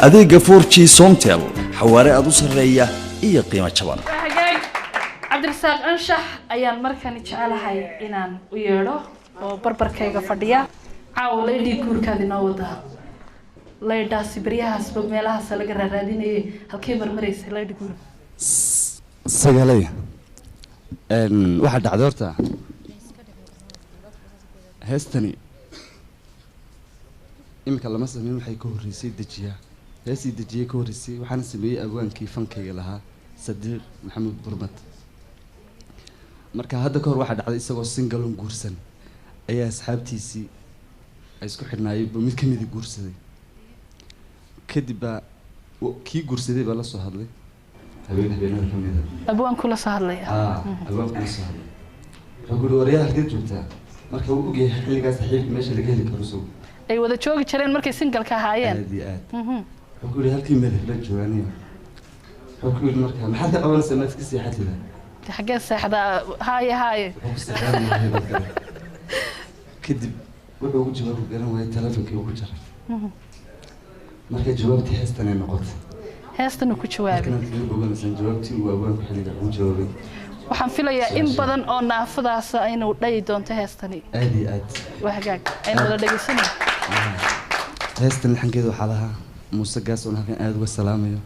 Adeega 4G Somtel, xawaare aada u sarreeya iyo qiimo jaban. Hagaag, Cabdirasaaq Anshax ayaan markani jecelahay inaan u yeedho oo barbarkayga fadhiya. Caawa laydhii guurkaad inoo wadaa. Laydhaasi beryahaasba meelahaas laga raaraadinayay, halkay marmaraysay laydhi guur? Sagalay, waxaa dhacday horta heestani iminka lama sameyn, waxay ka horreysay Dejiya, heestii Dejiye ka horreysay. Waxaana sameeyey abwaankii fankayga lahaa, Sadiiq Maxamuud Burmad. Marka hadda ka hor waxaa dhacday isagoo single oon guursan ayaa asxaabtiisii ay isku xidhnaayeen buu mid ka midii guursaday. Kadib baa kii guursaday baa la soo hadlay habeen habeenada ka mida. Abwaankula soo hadlaya? Haa, abwaanku la soo hadlay. Wuxuu ku yidhi, "Waryaa, halkeed joogtaa?" Marka wuu ogyahay xilligaas saxiibka meesha laga heli karo isagu. Ay wada joogi jireen markay single-ka ahaayeen. Aad iyo aad. Wuxuu ku yidhi, "Halkii meel la joogaaniyo." Wuxuu ku yidhi, "Marka maxaad ka qabanaysaa? Maad iska seexatida?" Xaggee seexdaa? Haaye, haaye. Wuxuu ku seexdan maayo dad kale. Kadib wuxuu ugu jawaabi garan waayay, telefonkii uu ku jaray. Marka jawaabtii heestan ay noqotay. Heestan uu ku jawaabay. Markanaad kaga boganaysaan jawaabtii uu abwaanku xilliga ugu jawaabay. Waxaan filayaa in badan oo naafadaasa inuu dhayi doonto heestani. Aad iyo aad. Waa hagaag, aynu wada dhegeysanay. Heestan laxankeeda waxaa lahaa Muuse Gaas, oon halkan aada uga salaamayo.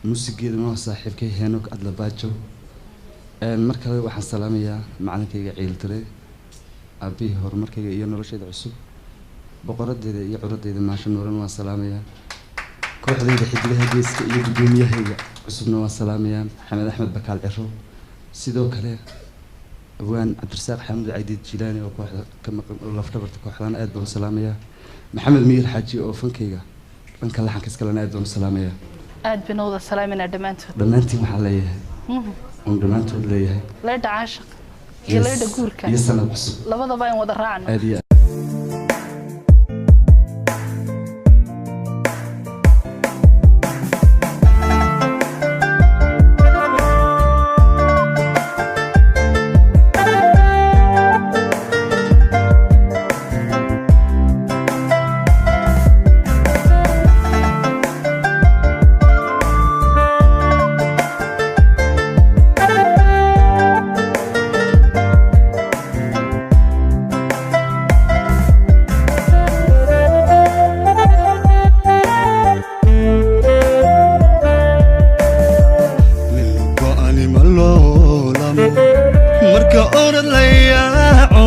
Muusigeeduna waa saaxiibkay Heenok Adlabaajo. Mar kale waxaan salaamayaa macalinkayga Ciiltire, aabihii horumarkayga iyo noloshayda cusub, boqoradeyda iyo curadeyda Maasho Nuuran waan salaamayaa. Kooxdayda Xidigaha Geeska iyo guddoomiyahayga cusubna waan salaamayaa, Maxamed Axmed Bakaal Ciro. Sidoo kale abwaan Cabdirasaaq Xamuud Caydiid Jilaani oo kooxda ka maqan oo lafdhabarta kooxdana aad baan u salaamayaa. Maxamed Miyir Xaaji oo fankayga dhanka laxanka iskalena aad baan u salaamayaa. Aad baynu wada salaaminaa dhammaantood. Dhammaantiin waxaan leeyahay oon dhammaantood leeyahay leydha caashiq iyo leydha guurka iyo sanad cusub. Labadaba in wada raacno. Aad iyo. Go'ani ma loolamo marka orod la yaaco,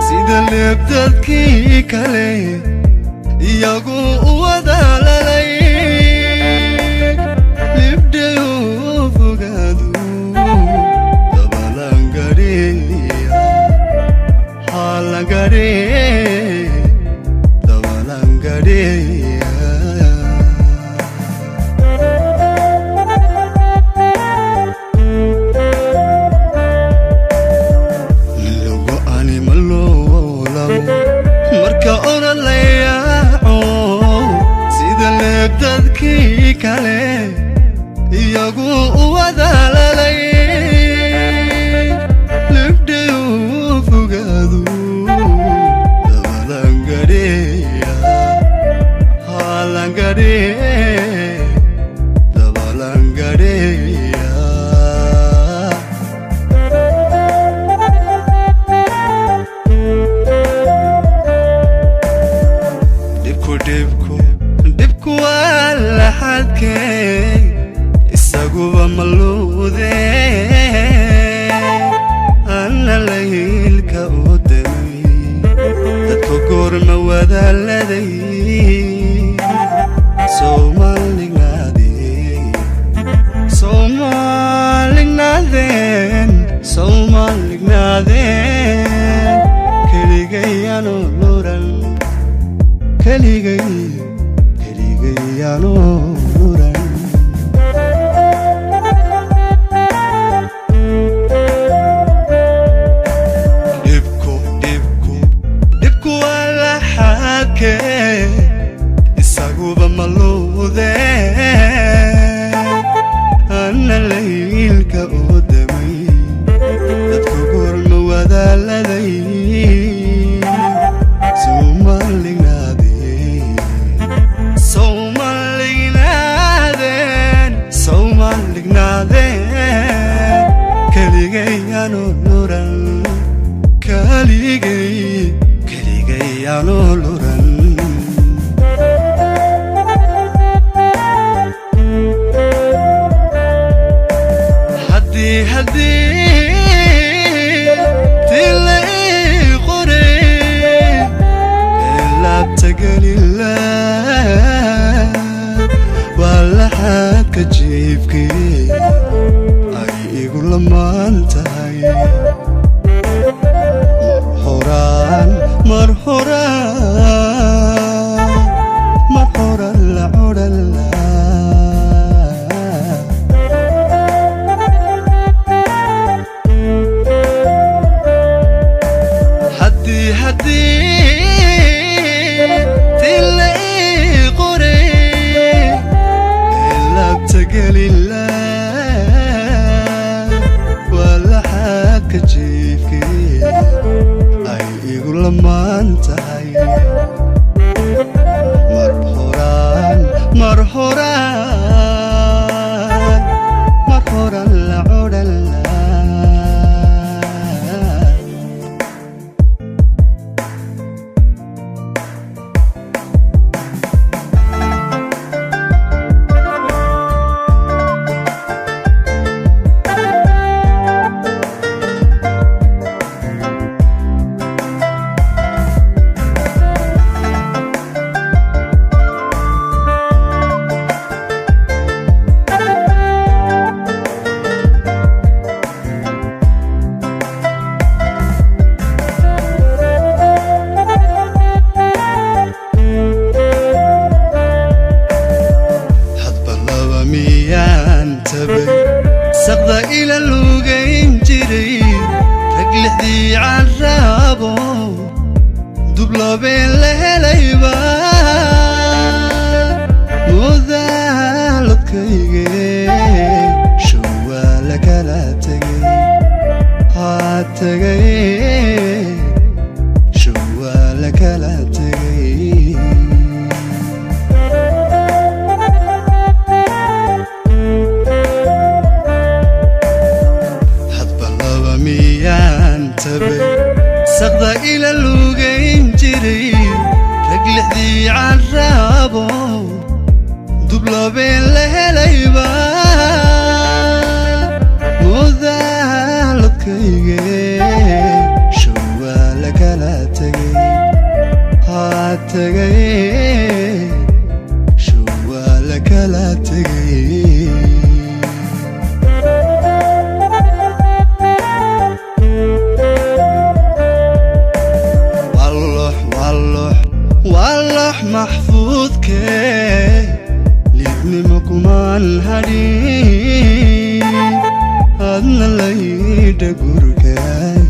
sida leebdadkii kale iyagu u wadaalalay, libdhayo fogaadu dabalangadheeya haalangadhee dabalangadheeya. Go'ani ma loolamo marka orod la yaaco, sida leebdadkii kale iyagu u wadaalalay, libdhayo fogaadu dabalangadheeya haalangadhee dabalangadheeya. Dhibku dhibku dhibku waa laxadkee, isaguba maluude, anna laylka u damay, dadka goorma wadaaladay. Soomaalignaadeen, Soomaalignaadeen, Soomaalignaadeen, keligayano luran, keligay keligayano luran. Dhibku dhibku dhibku waa laxadkee, isaguba maluude, anna laylka u damay, dadku goorma wadaaladay. Soomaalignaadeen. nacdeen keligay aanu luran, keligay, keligay aanu luran. Haddii, haddii tila ii qoray ee laabta gelila, waa laxadka jiifkii ay igu lamaan tahay. Mar horaan, mar horaan, mar horaan la odhan. Haddii, haddii tila ii qoray ee laabta gelila, waa laxadka jiifkii ay igu lamaan tahay. Mar horaan, mar horaan, mar horaan la odhan. Hadba laba miyaan tabay saqda ila lugayn jiray, rag lixdii carraabo dubloobeen la helayba mudaaladkayge showaa la kala tegay, haa tegay, showaa la kala tegay. Hadba laba miyaan tabay saqda ila lugayn jiray, rag lixdii carraabo dubloobeen la helayba mudaaladkayge showaa la kala tegay, haa tegay, showaa la kala tegay. Wallox, wallox, wallox maxfuudke liidnimo kumaan hadhin, adna laydha gurkay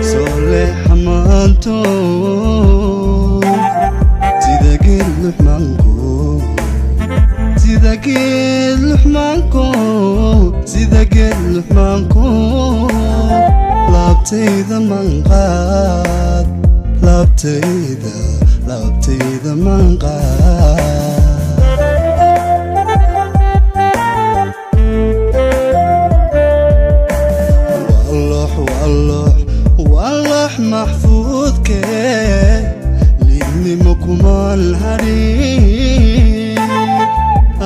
soo leexamaanto sida geed luxmaanko, sida geed luxmaanko, sida geed luxmaanko. Laabtayda manqaad, laabtayda, laabtayda manqaad. Wallox, wallox, wallox maxfuudke liidnimo kumaan hadhin,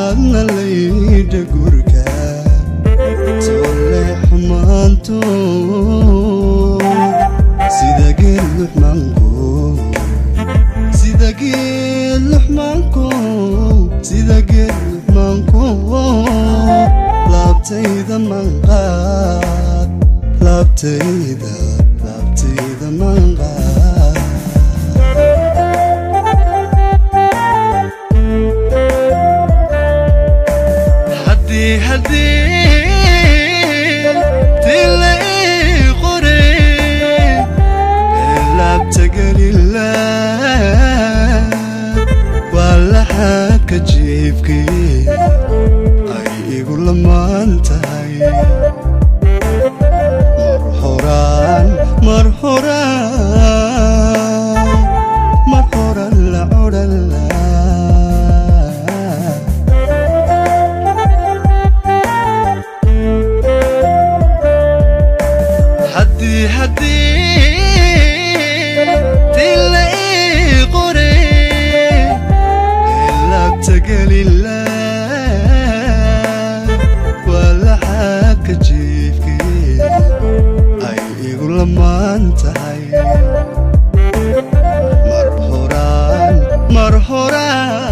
adna laydha gurka soo leexmaanto sida geed luxmaanko, sida geed luxmaanko, sida geed luxmaanko. Laabtayda manqaad, laabtayda, laabtayda manqaad. Haddii, haddii tila ii qoray ee laabta gelila, waa laxadka jiifkii ay igu lamaan tahay. Mar horaan, mar horaan, mar horaan la odhan. dhiman tahay. Mar horaan, mar horaan.